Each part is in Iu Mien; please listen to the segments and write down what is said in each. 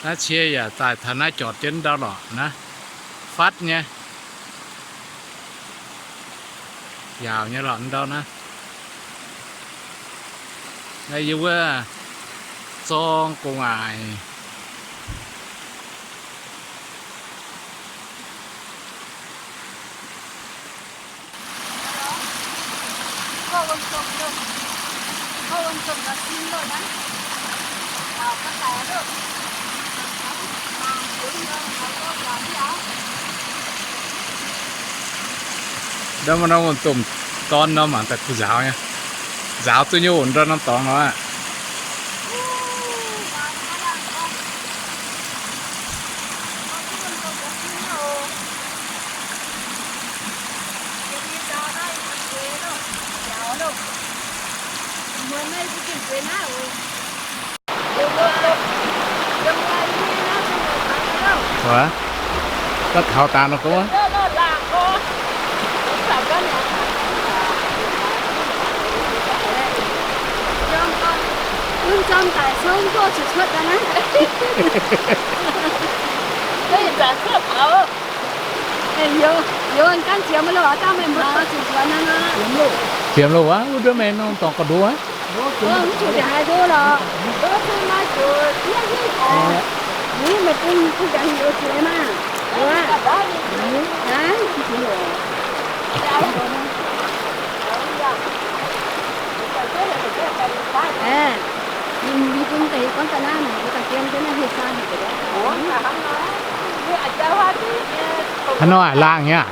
Naaiv cie yaac daaih taux naaiv jorpc jienv ndau lorqc naaiv, fatv nyei, yaauc nyei lorqc ndau naaiv. Naaiv yie wuov zorng gu'nguaaic. Ndau maaih norm wuom-domh dorn nor mangc daaih kuh nzaaux nyei. Nzaaux duqv nyei oc, ndau norm dorngx nor aqv. Ga'taux daaih nor gorngv, ziemx loh wuov, wuov ndov mengh norm dorngx ga'ndoqv aqv. Haaix nor aac, laangh nyei aqv?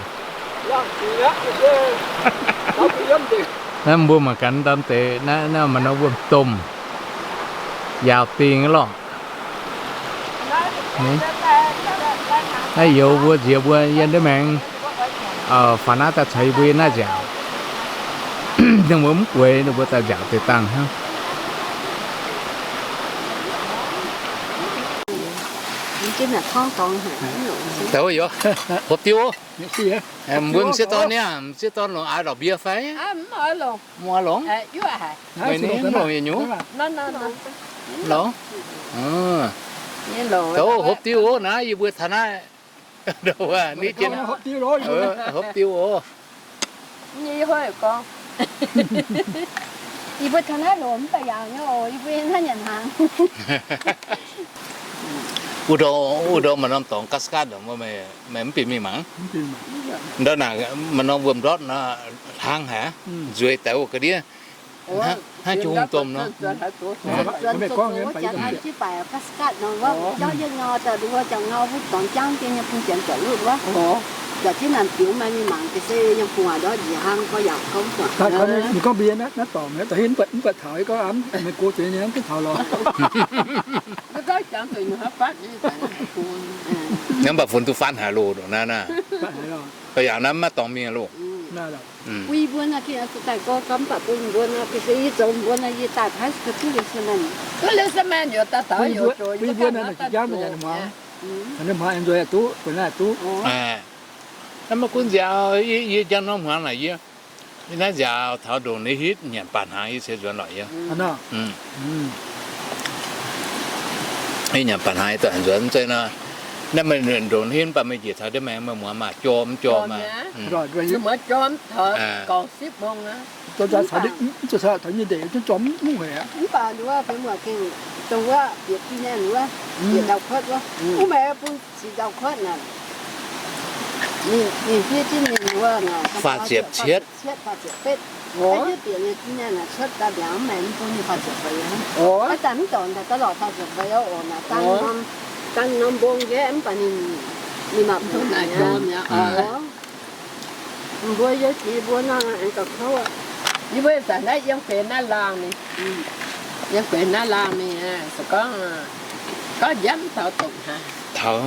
Naaiv mbuo mangc gaax ndau deix naaiv, naaiv maaih norm wuom-domh, yaauc dingh lorqc. Naaiv youz mbuo nziex mbuo yiem ndiev maengx, faaux naaiv daaih caux yie mbuo yiem naaiv nziaauc. Ninh mbuo mv gueix, ninh mbuo daaih nziaauc deix dangh hnangv. Hopv diuv oc. Mbuo m'sieqv dorn niaa, m'sieqv dorn longc aaix lorqc mbie fai? Mv oix longc. Meih ninh mv longc yietc nyungc. Longc. Zoux hopv diuv oc naaiv, yie mbuo taux naaiv. Hopv diuv oc. Yie mbuo taux naaiv longc mv baac yaauc nyei oc, yie mbuo naaiv nyanc hnaangx. Wuov ndorm, wuov ndorm maaih norm dorngx ga'sic ga'ndongx, meih mv bieqc mingh mangc. Ndortv naaic maaih norm wuom-ndortv nor, hlang haic, nzueic deix wuov ga'ndiev. Hnangv jung domh nor. Ninh gorngv mbuo naaiv dorngx, mv baac taux, gorngv mv baac taux lorqc. Mv baac funx duqv faanv haic loh, ndongc naaiv naaiv. Baac yaac naaiv maiv dorngx mingh loh. Naaiv maiv gunv nziaaux, yie njang norm hmuangx naaic, yie naaiv nziaaux taux ndongc ninh hitv nyanc baac hnaangx yie ceix nzuonx lorqc yie. Yie nyanc baac hnaangx yie doic nzuonx zeiv nor. Naaiv meih ndongc ninh hitv mv baac meih njiec taux ndiev maengx meih muangx maah, jorm mv jorm maah. Mv baac nduov, mv bieqc ti naaiv nduov, bieqc ndau-kuotv wuov, wuov meih bun sic ndau-kuotv naaic, ninh fiev jienv ninh wuov, faah ziepc cietv, faah ziepc betv. Bieqc nyei ti naaiv cuotv daaih mbiaangx, mv baac mv bun ninh faah ziepc feix. Aa, daaih mv dorngc daaih daaih lorqc faah ziepc feix oc. Naaic dangh norm, dangh norm mbong nqaeqv mv baac ninh, ninh maaih bun naaic. Mbuo yie jiex mbuo nor aengx gauh kouv aqv. Yie mbuo zanc naaiv yiem gueix naaiv laangh mingh, yiem gueix naaiv laangh mingh, se gorngv, gorngv njamv taux dongc haaix. Taux.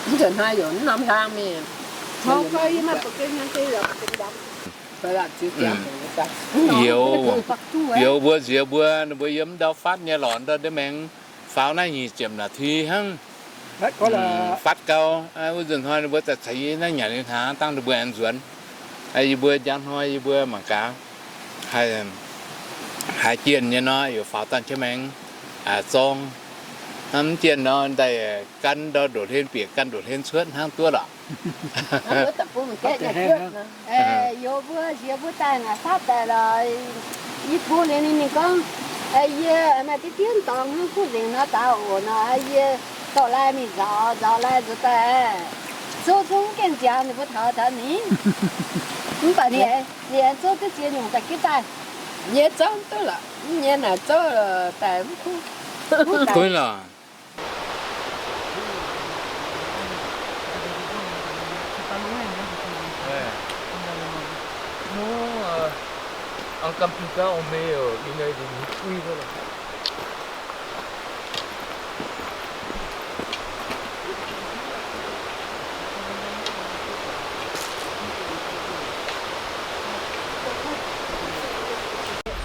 Mv nzunc hnoi yaac mv norm hlang mingh. Youz, youz mbuo nziex mbuo, ninh mbuo yiem ndau fatv nyei lorqc, ndau ndiev maengx faaux naaiv nyic ziepc naaiv ti hnangv. Fatv gau, wuov nzunc hnoi ninh mbuo daaih caux yie naaiv nyanc nyei hnaangx dangh ninh mbuo aengx nzuonx. Yie mbuo njang hnoi yie mbuo mangc gaax, haaix jienh nyei nor, yaac faaux dangh jienv maengx zorng. Hnamv jienv nor, daaih gan ndau ndoqc hlen bieqc, gan ndoqc hlen cuotv hnangv duqv lorqc. Yie mbuo nziex mbuo daaih naaic fatv daaih lorqc, yie bun liuz ninh, ninh gorngv, yie maaih diqv dien dorngx hnangv kuv nzengc nor daaih oc nor, yie dorh lai mingh nzaaux, nzaaux lai nzuonx daaih, zouv zungv gaengh nziaaux ninh mbuo taux taux ninh. Mv baac ninh, ninh aengx zouv duqv ziex nyungc daaih gitv daaih. Nyei zouv duqv lorqc, nyei naaic zouv daaih mv kuv. Nous, euh, en camping-car, on met, euh, une heure et demie. Oui, voilà.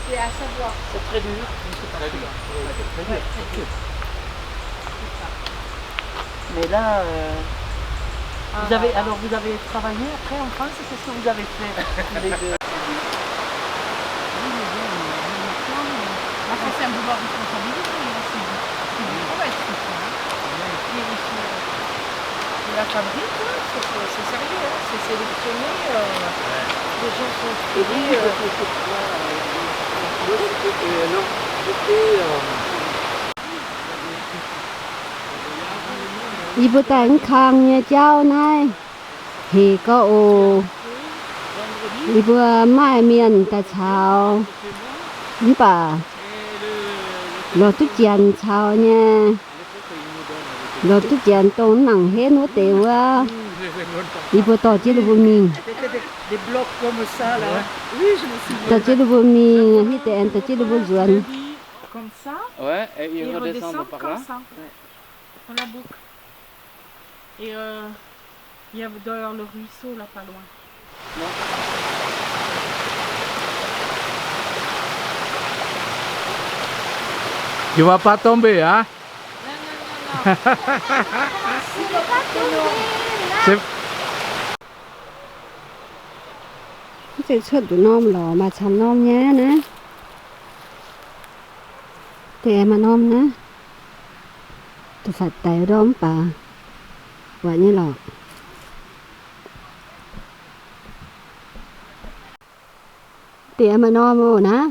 C'est à savoir. C'est très dur, mais c'est parti. Très dur. Ouais, très dur. C'est ça. Mais là, euh, vous avez, alors vous avez travaillé après en France, qu'est-ce que vous avez fait tous les deux ? Là, ça, c'est un boulot à responsabilité, hein, c'est du, c'est du travail, ce que je fais, hein. Et, et c'est, euh, c'est la fabrique, hein, c'est, c'est, c'est sérieux, hein, c'est sélectionné, euh, les gens sont triés, euh. Yie mbuo daaih mv kang nyei jauv naaiv hec gorx oc. Yie mbuo maaih mienh daaih caux, mv baac lorz duqv janx caux nyei, lorz duqv janx dongh mv nangc henv wuov deix wuov, yie mbuo dorh jienv ninh mbuo mingh. Dorh jienv ninh mbuo mingh, hitv deix aengx dorh jienv ninh mbuo nzuonx. Comme ça, et redescendre par là. Dans la boucle. Et, euh, il y a, doit y avoir le ruisseau là, pas loin. Tu vas pas tomber, hein ? Non, non, non, non. Je vais pas tomber, là. Mv zeiz cuotv nduqc norm lorqc, maaih camv norm nyei naaiv. Deix maaih norm naaiv. Da'faatv daic ndorm mv baac buatc nyei lorqc. Deix maaih norm oc naaiv.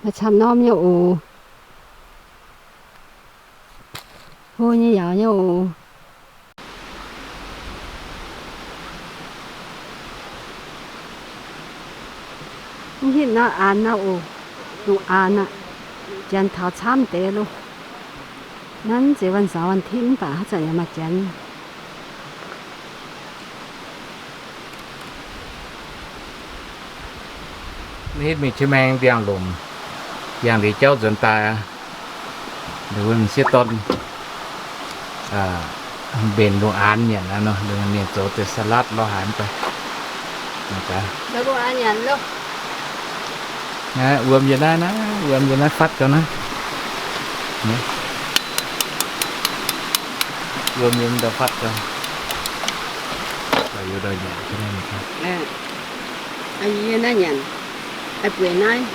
Maaih camv norm nyei oc. Hlo nyei yaauc nyei oc. Mv hitv naaiv aanx naaiv oc. Lungh aanx aqv. Janx taux camv deix loh. Naaiv mv zeiz วันเสาร์ วันอาทิตย์ mv baac haaix zanc yaac maaih janx. Mv hitv mingh qiex maengx ndiangx-lomc, ndiangx-liuz jauv nzuonx daaih aqv. Sieqv dorn mbenc lungh aanx nyanc aqv nor, ninh zoux deix สลัด lorz haaix mv baac. Wuom yiem naaiv naaiv, wuom yiem naaiv fatv gau naaiv. Wuom yiem ndau fatv gau. Yie naaiv nyanc, bueix naaiv.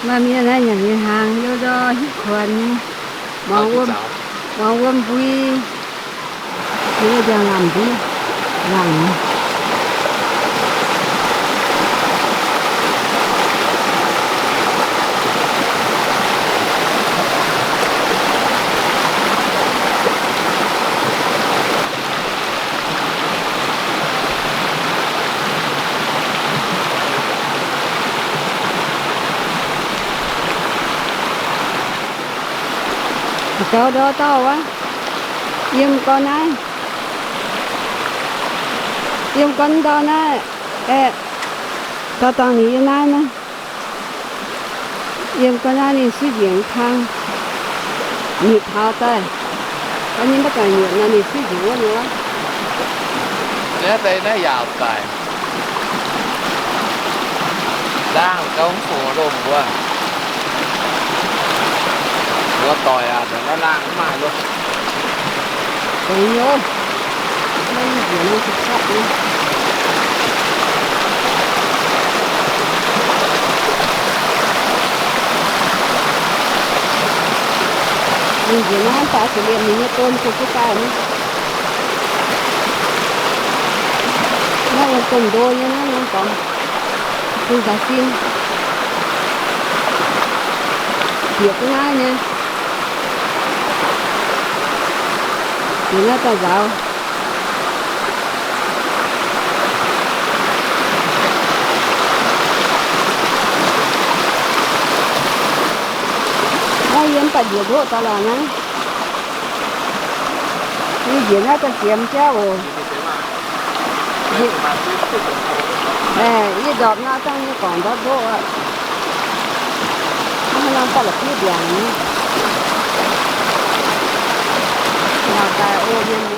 Maaih mienh naaiv nyanc nyei hnaangx, yie ndorm hiuv kuonx, muangx wuom mbui, yie ndiangx-laangc mbui, laangc. Daux ndau dauh wuov, yiem gorn naaiv, yiem gorn ndau naaiv, aeqv, daux dangh ninh yiem naaiv naaiv. Yiem gorn naaiv ninh suiv njiec kang, nyiec taux daaih. Gorngv nyei maiv daaih nyiec nor, ninh suiv njiec wuov nor. Naaiv deix naaiv yaauc daic. Laangh gauh mv fungc loh mbuo. Mbuo doic aac, naaiv laangh mv maaih loh. Deix nyei, naaiv njiec nor, Ninh njiec naaiv baac zuqc liemh ninh nyei don se jienv daaih naaiv. Naaiv yiem domh ndo nyei naaiv norm dorngx, ninh daaih sin, bieqc jienv naaiv nyei, bieqc naaiv daaih nzaaux. Naaiv yie mv baac njiec ndoqv daaih lorqc naaiv. Yie njiec naaiv daaih ziemx jauv oc. Yie ndorpc nor dangh nyei gorngc ndortv ndoqv aqv. Hnangv nor daaih la'kuqv ndiangx nyei. Laauh daaih o mienh